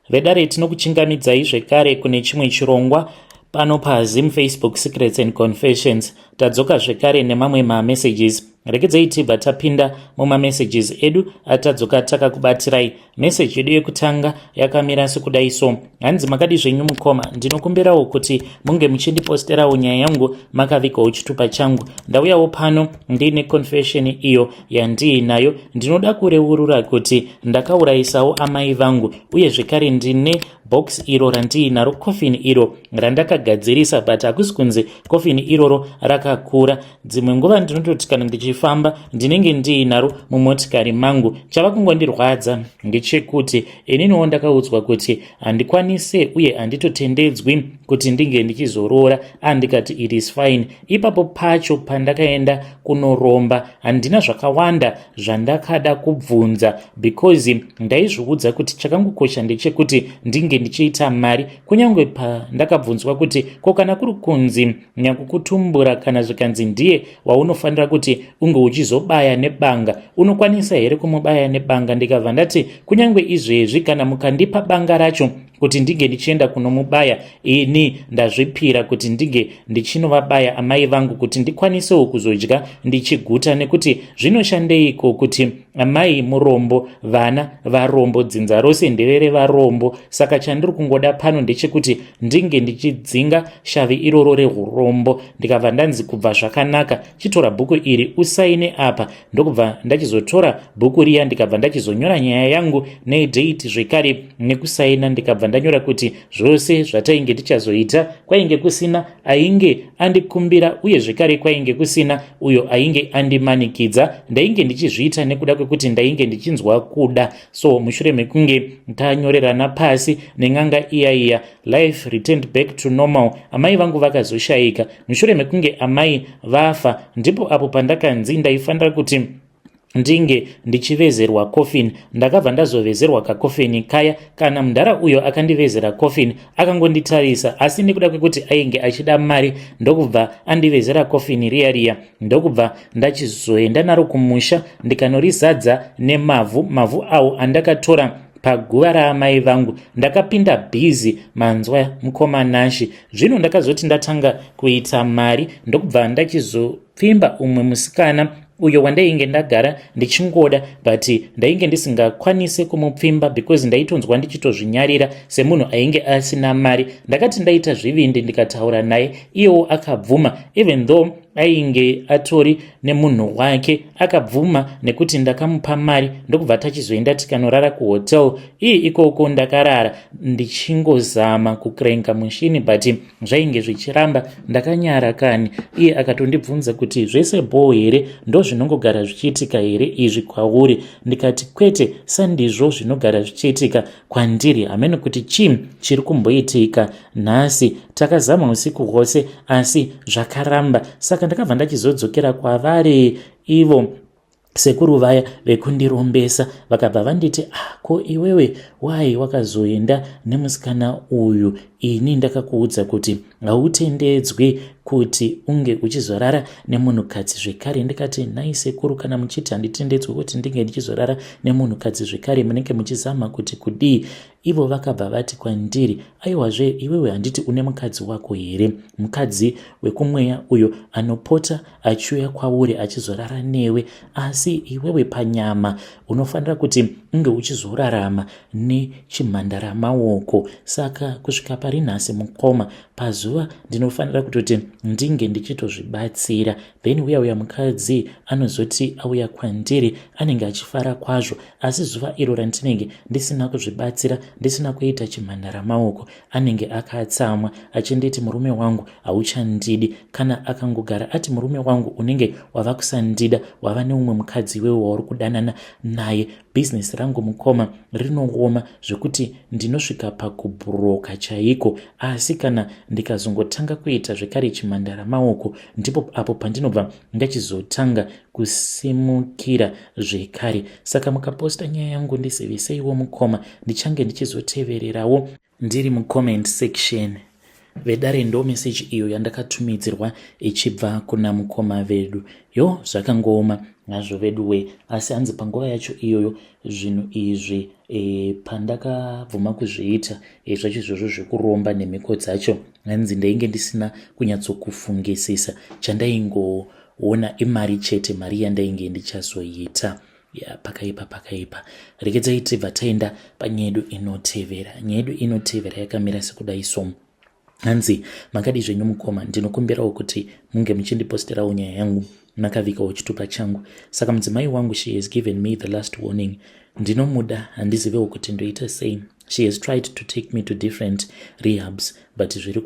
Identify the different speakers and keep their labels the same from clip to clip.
Speaker 1: Vedare tinokuchingamidzai zvekare kune chimwe chirongwa pano paZim Facebook Secrets and Confessions. Tadzoka zvekare nemamwe mamessages. Regedzei tibva tapinda mumamessages edu atadzoka takakubatirai. Message yedu yekutanga yakamira sekudai so. Hanzi makadi zvenyu mukoma, ndinokumbirawo kuti munge muchindiposterawo nyaya yangu makavigawo chitupa changu. Ndauyawo pano ndiine confession iyo yandiinayo. Ndinoda kureurura kuti ndakaurayisawo amai vangu uye zvekare ndine box iro randiinaro, coffin iro randakagadzirisa, but hakusi kunzi coffin iroro rakakura. Dzimwe nguva ndinototi kana ndichifamba ndinenge ndiinaro mumotikari mangu. Chava kungondirwadza ndechekuti ininiwo ndakaudzwa kuti handikwanise uye handitotendedzwi kuti ndinge ndichizoroora. Andikati it is fine. Ipapo pacho pandakaenda kunoromba handina zvakawanda zvandakada kubvunza because ndaizviudza kuti chakangokosha ndechekuti ndinge ndichiita mari. Kunyange pandakabvunzwa kuti ko kana kuri kunzi nyakukutumbura kana zvikanzi ndiye waunofanira kuti unge uchizobaya nebanga, unokwanisa here kumubaya nebanga, ndikabva ndati kunyange izvezvi kana mukandipa banga racho kuti ndinge ndichienda kunomubaya, ini ndazvipira kuti ndinge ndichinovabaya amai vangu kuti ndikwanisewo kuzodya ndichiguta. Nekuti zvinoshandeiko kuti amai murombo, vana varombo, dzinza rose ndevere varombo? Saka chandiri kungoda pano ndechekuti ndinge ndichidzinga shavi iroro reurombo. Ndikabva ndanzi kubva zvakanaka, chitora bhuku iri usaine apa. Ndokubva ndachizotora bhuku riya, ndikabva ndachizonyora nyaya yangu nedate zvekare nekusaina. Ndikabva ndanyora kuti zvose zvatainge tichazoita kwainge kusina ainge andikumbira uye zvekare kwainge kusina uyo ainge andimanikidza. Ndainge ndichizviita nekuda kwekuti ndainge ndichinzwa kuda. So mushure mekunge tanyorerana pasi nen'anga iya iya, life returned back to normal. Amai vangu vakazoshayika. Mushure mekunge amai vafa, ndipo apo pandakanzi ndaifanira kuti ndinge ndichivezerwa coffin. Ndakabva ndazovezerwa kacoffin kaya. Kana mudhara uyo akandivezera coffin akangonditarisa, asi nekuda kwekuti ainge achida mari, ndokubva andivezera coffin riya riya. Ndokubva ndachizoenda naro kumusha, ndikanorizadza nemavhu, mavhu awo andakatora paguva raamai vangu. Ndakapinda bhizi, manzwa mukoma Nashi? Zvino ndakazoti ndatanga kuita mari, ndokubva ndachizopfimba umwe musikana uyo wandainge ndagara ndichingoda, but ndainge ndisingakwanisi kumupfimba because ndaitonzwa ndichitozvinyarira semunhu ainge asina mari. Ndakati ndaita zvivindi, ndikataura naye, iyewo akabvuma. Even though ainge atori nemunhu wake, akabvuma nekuti ndakamupa mari. Ndokubva tachizoenda tikanorara kuhotel iyi. Ikoko ndakarara ndichingozama kucranka mushini, but zvainge zvichiramba. Ndakanyara kani. Iye akatondibvunza kuti zvese bhoo here, ndo zvinongogara zvichiitika here izvi kwauri? Ndikati kwete, sandizvo zvinogara zvichiitika kwandiri, hamene kuti chii chiri kumboitika nhasi. Takazama usiku hwose asi zvakaramba. Saka ndakabva ndachizodzokera kwavari ivo sekuru vaya vekundirombesa. Vakabva vanditi, ah, ko iwewe wai wakazoenda nemusikana uyu? Ini ndakakuudza kuti hautendedzwi kuti unge uchizorara nemunhukadzi zvekare. Ndikati, nhai sekuru, kana muchiti handitendedzwi kuti ndinge ndichizorara nemunhukadzi zvekare, munenge muchizama kuti kudii? Ivo vakabva vati kwandiri, aiwazve iwewe handiti une mukadzi wako here, mukadzi wekumweya uyo anopota achiuya kwauri achizorara newe, asi iwewe panyama unofanira kuti unge uchizorarama nechimhandara maoko. Saka kusvika pari nhasi mukoma, pazuva ndinofanira kutoti ndinge ndichitozvibatsira. Then uya uya mukadzi anozoti auya kwandiri anenge achifara kwazvo, asi zuva iro randinenge ndisina kuzvibatsira, ndisina kuita chimhandara maoko, anenge akatsamwa achinditi murume wangu hauchandidi. Kana akangogara ati murume wangu unenge wava kusandida, wava neumwe mukadzi iwewe wauri kudanana naye, bhizinesi rangu mukoma rinooma zvekuti ndinosvika pakubhuroka chaiko. Asi kana ndikazongotanga kuita zvekare chimhandara maoko, ndipo apo pandinobva ndachizotanga kusimukira zvekare. Saka mukaposta nyaya yangu ndiziviseiwo mukoma, ndichange ndichizotevererawo ndiri mucomment section. Vedare, ndo meseji iyo yandakatumidzirwa ichibva kuna mukoma vedu. Yo, zvakangooma hazvo vedu we, asi hanzi panguva yacho iyoyo zvinhu izvi pandakabvuma kuzviita zvacho izvozvo zvekuromba nemhiko dzacho, hanzi ndainge ndisina kunyatsokufungisisa. Chandaingoona imari chete, mari yandainge ndichazoita. Ya, pakaipa, pakaipa. Rekedzai tibva taenda panyaya yedu inotevera. Nyaya yedu inotevera yakamira sekudai. So hanzi, "Makadi zvenyu mukoma? Ndinokumbirawo kuti munge muchindiposterawo nyaya yangu makavikawo chitupa changu. Saka mudzimai wangu, she has given me the last warning. Ndinomuda, handizivewo kuti ndoita sei. She has tried to take me to different rehabs, but zviri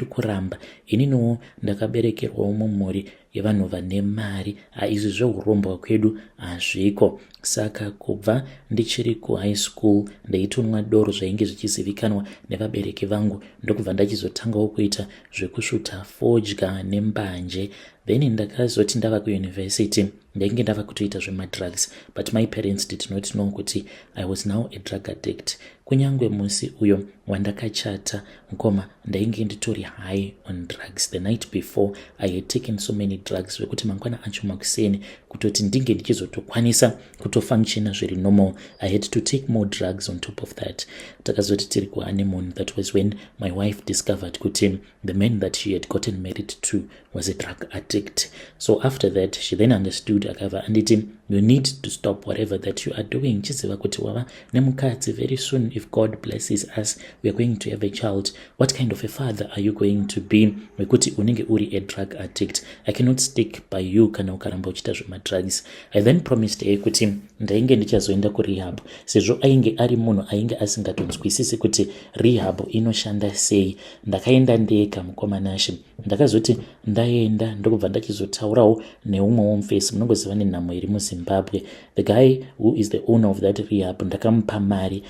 Speaker 1: kuramba. Ininiwo ndakaberekerwawo mumhuri yevanhu vane mari. Izvi zveurombwa kwedu hazviko. Saka kubva ndichiri kuhigh school ndaitonwa doro, zvainge zvichizivikanwa nevabereki vangu. Ndokubva ndachizotangawo kuita zvekusvuta fodya nembanje. Then ndakazoti ndava kuuniversity, ndainge ndava kutoita zvemadrugs, but my parents did not know kuti I was now a drug addict. Kunyange musi uyo wandakachata, mukoma, ndainge nditori high on drugs. The night before, I had taken so many drugs zvekuti mangwana acho makuseni, kutoti ndinge ndichizotokwanisa kutofunctiona zviri normal, I had to take more drugs on top of that. Takazoti tiri kuhoneymoon, that was when my wife discovered kuti the man that she had gotten married to was a drug addict. So after that she then understood, akabva anditi, 'You need to stop whatever that you are doing. Chiziva kuti wava nemukadzi. Very soon, if God blesses us, we are going to have a child. What kind of a father are you going to be wekuti unenge uri a drug addict? I cannot stick by you kana ukaramba uchiita zvemadrugs.' I then promised her kuti ndainge ndichazoenda kurehab, sezvo ainge ari munhu ainge asingatonzwisisi kuti rehab inoshanda sei. Ndakaenda ndega, mukoma Nashe. Ndakazoti ndaenda, ndokubva ndachizotaurawo neumwewo mufesi. Munongoziva nenhamo iri muZimbabwe. The guy who is the owner of that rehab, ndakamupa mari.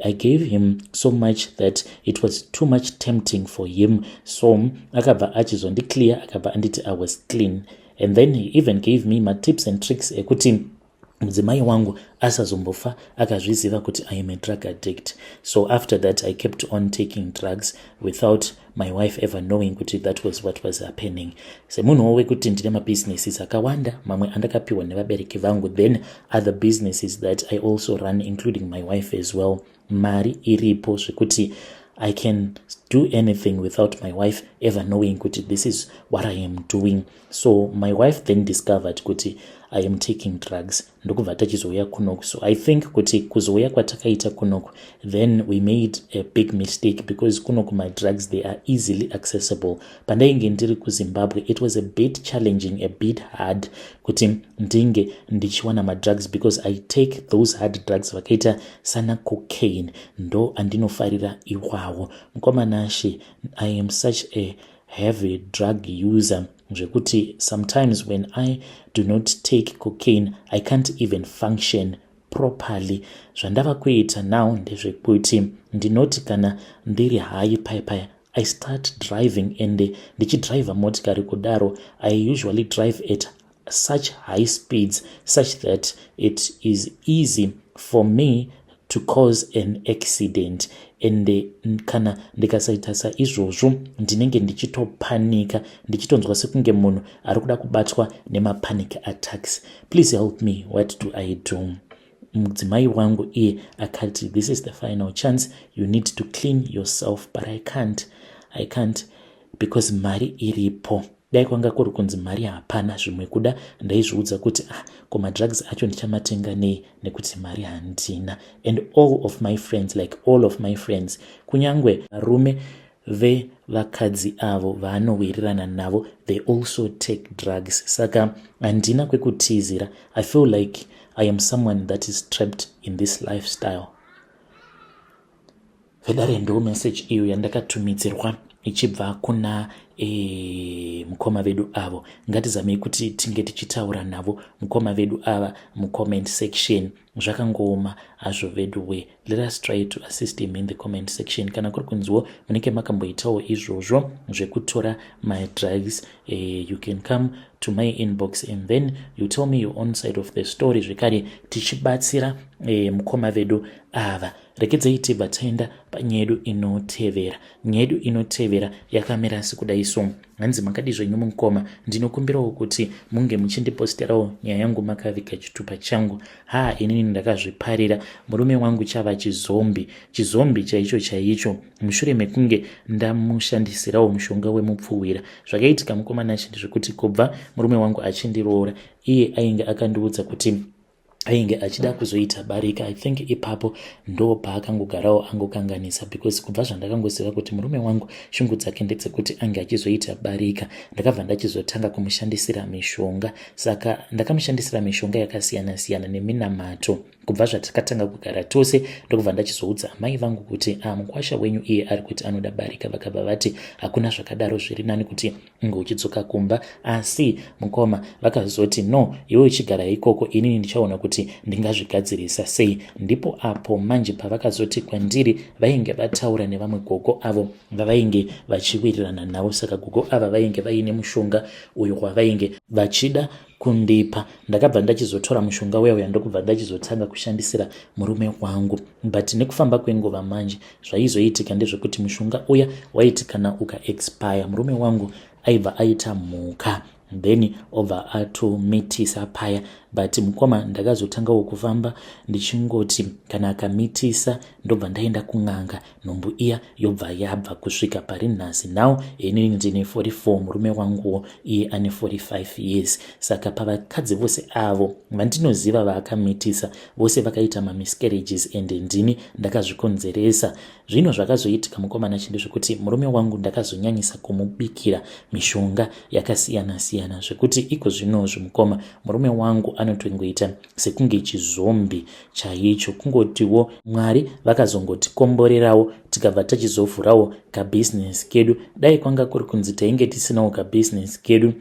Speaker 1: I gave him so much that it was too much tempting for him. So akabva achizondiclear, akabva anditi I was clean, and then he even gave me matips and tricks ekuti mudzimai wangu asazombofa akazviziva kuti I am a drug addict. So after that I kept on taking drugs without my wife ever knowing kuti that was what was happening. Semunhuwo wekuti ndine mabusinesses akawanda, mamwe andakapiwa nevabereki vangu, then other businesses that I also run, including my wife as well, mari iripo zvekuti I can do anything without my wife ever knowing kuti this is what I am doing. So my wife then discovered kuti I am taking drugs, ndokubva tachizouya kunoku. So I think kuti kuzouya kwatakaita kunoku, then we made a big mistake, because kunoku my drugs, they are easily accessible. Pandainge ndiri kuZimbabwe, it was a bit challenging, a bit hard kuti ndinge ndichiwana madrugs, because I take those hard drugs vakaita sana cocaine, ndo andinofarira iwawo. Mukoma Nashe, I am such a heavy drug user zvekuti sometimes when I do not take cocaine, I can't even function properly. Zvandava kuita now ndezvekuti ndinoti kana ndiri high paya paya, I start driving, and ndichidhiraivha motikari kudaro, I usually drive at such high speeds such that it is easy for me to cause an accident. And kana ndikasaita saizvozvo, ndinenge ndichitopanika, ndichitonzwa sekunge munhu ari kuda kubatwa nemapanic attacks. Please help me. What do I do? Mudzimai wangu iye akati, 'This is the final chance. You need to clean yourself.' But I can't, I can't, because mari iripo. Dai kwanga kuri kunzi mari hapana, zvimwe kuda ndaizviudza kuti, 'Ah, ko madrugs acho ndichamatenga nei nekuti mari handina?' And all of my friends, like all of my friends, kunyange varume vevakadzi avo vaanowirirana navo, they also take drugs. Saka handina kwekutizira. I feel like I am someone that is trapped in this lifestyle." Vedare, ndo message iyo yandakatumidzirwa ichibva kuna e, mukoma vedu avo. Ngatizamei kuti tinge tichitaura navo mukoma vedu ava mucomment section. Zvakangooma hazvo veduwe. Let us try to assist him in the comment section. Kana kuri kunziwo munenge makamboitawo izvozvo zvekutora madrugs, you can come to my inbox and then you tell me your own side of the story, zvekare tichibatsira mukoma vedu ava. Regedzei tibva taenda panyaya yedu inotevera. Nyaya yedu inotevera yakamira sekudai so. Hanzi, "Makadi zvenyu mukoma? Ndinokumbirawo kuti munge muchindiposterawo nyaya yangu makaviga chitupa changu. Ha, inini ndakazviparira. Murume wangu chava chizombie, chizombie chaicho chaicho, mushure mekunge ndamushandisirawo mushonga wemupfuwira. Zvakaitika, mukoma Nashe, ndezvekuti kubva murume wangu achindiroora, iye ainge akandiudza kuti ainge achida kuzoita barika. I think ipapo ndo paakangogarawo angokanganisa, because kubva zvandakangoziva kuti murume wangu shungu dzake ndedzekuti ange achizoita barika, ndakabva ndachizotanga kumushandisira mishonga. Saka ndakamushandisira mishonga yakasiyana-siyana neminamato. Kubva zvatakatanga kugara tose, ndokubva ndachizoudza amai vangu kuti, 'Ah, mukwasha wenyu iye ari kuti anoda barika.' Vakabva vati hakuna zvakadaro, zviri nani kuti unge uchidzoka kumba. Asi mukoma, vakazoti, 'No, iwe uchigara ikoko, inini ndichaona kuti ndingazvigadzirisa sei.' Ndipo apo manje pavakazoti kwandiri vainge vataura nevamwe gogo avo vavainge vachiwirirana navo. Saka gogo ava vainge vaine mushonga uyo wavainge vachida kundipa. Ndakabva ndachizotora mushonga uya uya, ndokubva ndachizotanga kushandisira murume wangu. But nekufamba kwenguva manje, zvaizoitika ndezvekuti mushonga uya waiti kana ukaexpire, murume wangu aibva aita mhuka, then obva atomitisa paya. But mukoma, ndakazotangawo kufamba ndichingoti kana akamitisa, ndobva ndaenda kun'anga, nhumbu iya yobva yabva, kusvika pari nhasi. Now inini ndine 44, murume wanguwo iye ane 45 years. Saka pavakadzi vose avo vandinoziva vaakamitisa, vose vakaita mamiscarriages, and ndini ndakazvikonzeresa. Zvino zvakazoitika, mukoma Nashe, ndezvekuti murume wangu ndakazonyanyisa kumubikira mishonga yakasiyana-siyana, zvekuti iko zvinozvi, mukoma, murume wangu anotongoita sekunge chizombie chaicho. Kungotiwo Mwari vakazongotikomborerawo, tikabva tachizovhurawo kabhizinesi kedu. Dai kwanga kuri kunzi tainge tisinawo kabhizinesi kedu,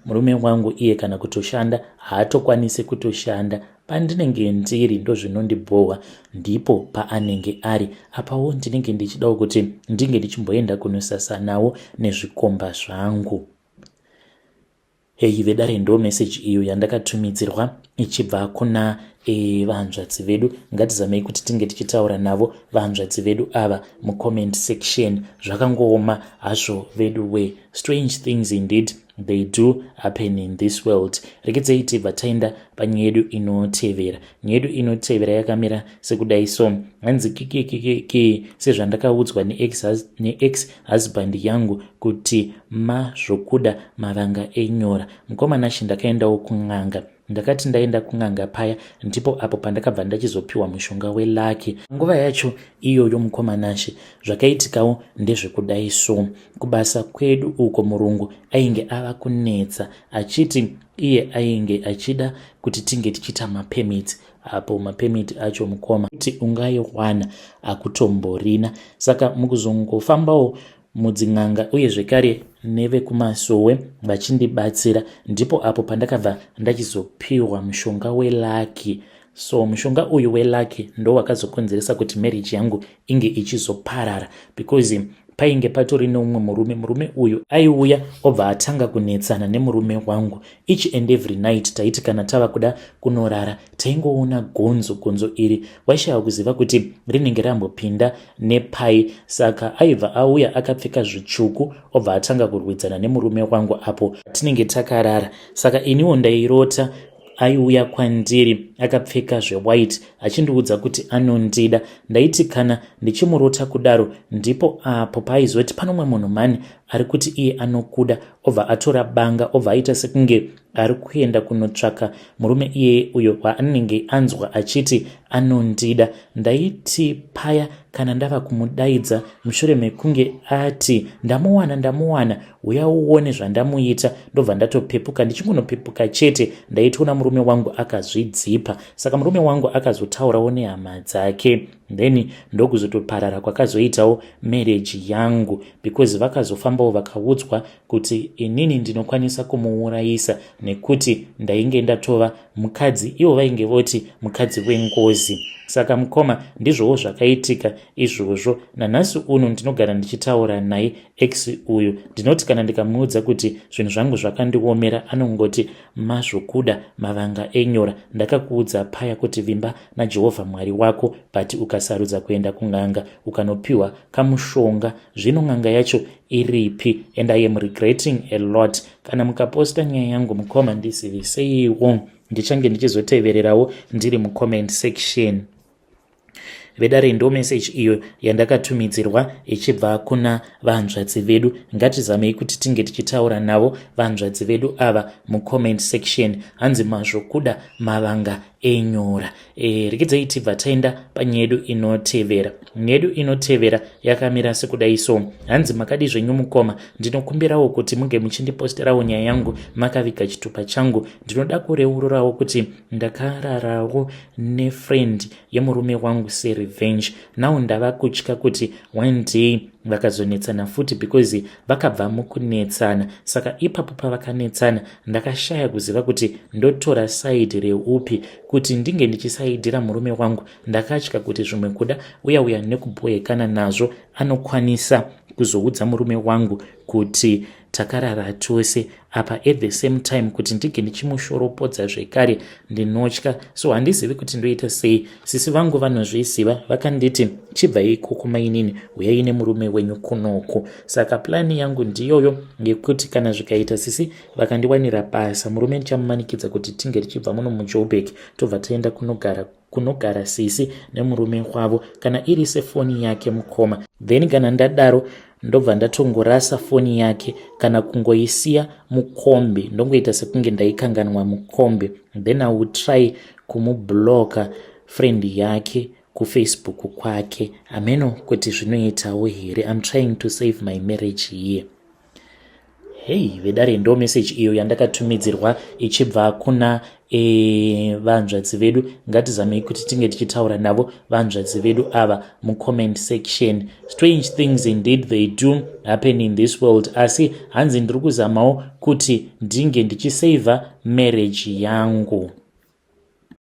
Speaker 1: murume wangu iye kana kutoshanda haatokwanisi kutoshanda. Pandinenge ndiri ndozvinondibhohwa, ndipo paanenge ari. Apawo ndinenge ndichidawo kuti ndinge ndichimboenda kunosasanawo nezvikomba zvangu." Hei vedare, ndo meseji iyo yandakatumidzirwa ichibva kuna vanzvadzi vedu. Ngatizamei kuti tinge tichitaura navo vanzvadzi vedu ava mucomment section. Zvakangooma hazvo vedu we. Strange things indeed, they do happen in this world. Regedzei tibva taenda panyaya yedu inotevera. Nyaya yedu inotevera yakamira sekudai so. Hanzi, "Kikikikiki, sezvandakaudzwa neex husband yangu kuti mazvokuda mavanga enyora. Mukoma Nashe, ndakaendawo kun'anga. Ndakati ndaenda kun'anga paya, ndipo apo pandakabva ndachizopiwa mushonga welucky. Nguva yacho iyoyo, mukoma Nashe, zvakaitikawo ndezvekudai so. Kubasa kwedu uko, murungu ainge ava kunetsa achiti iye ainge achida kuti tinge tichiita mapermits. Apo mapermit acho, mukoma, kuti ungaiwana akutomborina. Saka mukuzongofambawo mudzin'anga uye zvekare nevekumasowe vachindibatsira, ndipo apo pandakabva ndachizopiwa mushonga welucky. So mushonga uyu welucky ndo wakazokonzeresa kuti marriage yangu inge ichizoparara, because painge patori neumwe murume. Murume uyu aiuya obva atanga kunetsana nemurume wangu each and every night. Taiti kana tava kuda kunorara, taingoona gonzo. Gonzo iri waishaya kuziva kuti rinenge rambopinda nepai. Saka aibva auya akapfeka zvitsvuku, obva atanga kurwidzana nemurume wangu apo tinenge takarara. Saka iniwo ndairota aiuya kwandiri akapfeka zvewhite achindiudza kuti anondida. Ndaiti kana ndichimurota kudaro, ndipo apo paaizoti pano mumwe munhu mani ari kuti iye anokuda, obva atora banga, obva aita sekunge ari kuenda kunotsvaka murume iyeye uyo waanenge anzwa achiti anondida. Ndaiti paya kana ndava kumudaidza, mushure mekunge ati, 'Ndamuwana, ndamuwana, uya uone zvandamuita,' ndobva ndatopepuka. Ndichingonopepuka chete, ndaitoona murume wangu akazvidzipa. Saka murume wangu akazotaurawo nehama dzake. Then ndokuzotoparara kwakazoitawo marriage yangu, because vakazofambawo vakaudzwa kuti inini ndinokwanisa kumuurayisa nekuti ndainge ndatova mukadzi, ivo vainge voti mukadzi wengozi. Saka mukoma, ndizvowo zvakaitika izvozvo. Nanhasi uno ndinogara ndichitaura naye ex uyu. Ndinoti kana ndikamuudza kuti zvinhu zvangu zvakandiomera, anongoti, "Mazvokuda, mavanga enyora. Ndakakuudza paya kuti vimba naJehovha Mwari wako, but ukasarudza kuenda kun'anga ukanopiwa kamushonga. Zvino n'anga yacho iripi?" And I am regretting a lot. Kana mukaposta nyaya yangu, mukoma, ndiziviseiwo, ndichange ndichizotevererawo ndiri mucomment section. Vedare, ndo message iyo yandakatumidzirwa ichibva kuna vanzvadzi vedu. Ngatizamei kuti tinge tichitaura navo vanzvadzi vedu ava mucomment section. Hanzi, "Mazvokuda, mavanga enyora." Rekidzai tibva taenda panyaya yedu inotevera. Nyaya yedu inotevera yakamira sekudai so. Hanzi, "Makadi zvenyu mukoma? Ndinokumbirawo kuti munge muchindiposterawo nyaya yangu makaviga chitupa changu. Ndinoda kureururawo kuti ndakararawo nefriend yemurume wangu serevenge. Now ndava kutya kuti one day vakazonetsana futi, because vakabva mukunetsana. Saka ipapo pavakanetsana, ndakashaya kuziva kuti ndotora side reupi, kuti ndinge ndichisaidhira murume wangu. Ndakatya kuti zvimwe kuda uya uya nekubhoyekana nazvo, anokwanisa kuzoudza murume wangu kuti takarara tose. Apa at the same time kuti ndinge ndichimushoropodza zvekare, ndinotya. So handizivi kuti ndoita sei. Sisi vangu vanozviziva, vakanditi, 'Chibva ikoko mainini, uyai nemurume wenyu kunoko.' Saka plan yangu ndiyoyo yekuti kana zvikaita sisi vakandiwanira basa, murume ndichamumanikidza kuti tinge tichibva muno muJoburg, tobva taenda kunogara sisi nemurume wavo. Kana iri sefoni yake, mukoma, then kana ndadaro, ndobva ndatongorasa foni yake kana kungoisiya mukombi, ndongoita sekunge ndaikanganwa mukombi. Then I will try kumubloka friend yake kuFacebook kwake. Hameno kuti zvinoitawo here. I'm trying to save my marriage here." Hei vedare, ndo message iyo yandakatumidzirwa ichibva kuna vanzvadzi vedu. Ngatizamei kuti tinge tichitaura navo vanzvadzi vedu ava mucomment section. Strange things indeed, they do happen in this world. Asi hanzi, "Ndiri kuzamawo kuti ndinge ndichisavha marriage yangu."